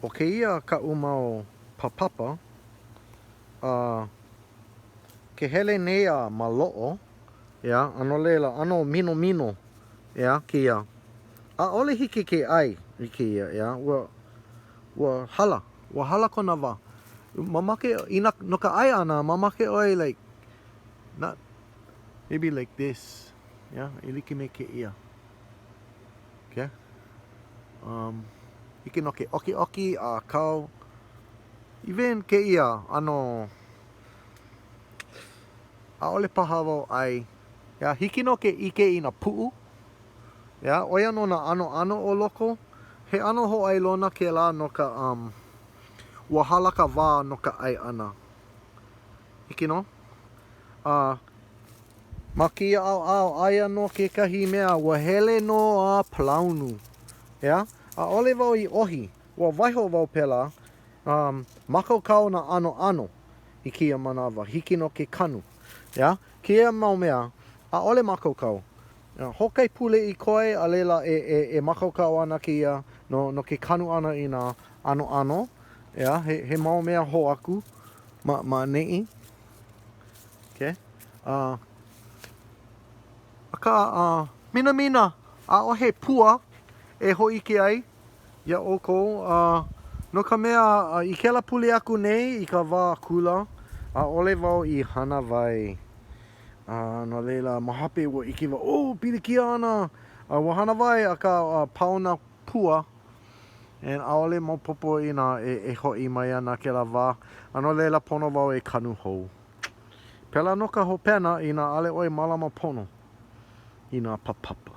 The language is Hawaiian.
ʻO kēia kaʻu mau papapa, a ke hele nei a maloʻo, ʻeā, a no laila, ʻano minomino, ʻeā, kēia. ʻAʻole hiki ke ʻai i kēia, ʻeā, ua, ua hala, ua hala kona wā. Mamake, inā, no ka ʻai ʻana, mamake ʻoe like, not, maybe like this, ʻeā, e like me kēia. Okay? Um, hiki nō ke ʻokiʻoki a kau. Even kēia ʻano, ʻaʻole paha wau ʻai. Yeah, hiki nō ke ʻike i nā puʻu. Yeah, ʻo ia nō nā ʻanoʻano o loko. He ʻano hōʻailona kēlā no ka, um, ua hala ka wā no ka ʻai ʻana. Hiki nō? A ma kēia ʻaoʻao, aia nō kekahi mea, ua hele nō a palaunu. ʻEā? ʻAʻole wau i ʻohi. Ua waiho wau pēlā. Um, mākaukau nā ʻanoʻano i kēia manawa. Hiki nō ke kanu. ʻEā? Kēia mau mea, ʻaʻole mākaukau. Hoʻokahi pule i koe, a laila e, e, e mākaukau ana kēia no, no ke kanu ʻana i nā ʻanoʻano. ʻEā? He, he mau mea hou aku ma, ma ʻaneʻi. Okay. Uh, akā, uh, minamina, ʻaʻohe pua e hōʻike ai iā ʻoukou, uh, no ka mea, uh, i kēlā pule aku nei i ka wā kula, ʻaʻole wau i hānāwai. Uh, no laila, ma hope ua ʻike wau, oh, pilikia ana, uh, ua hānāwai, akā, uh, pau nā pua, and ʻaʻole maopopo inā e, e hoʻi mai ana kēlā wā, a no laila pono wau e kanu hou. Pēlā nō ka hopena inā ʻaʻole ʻoe mālama pono i nā papapa.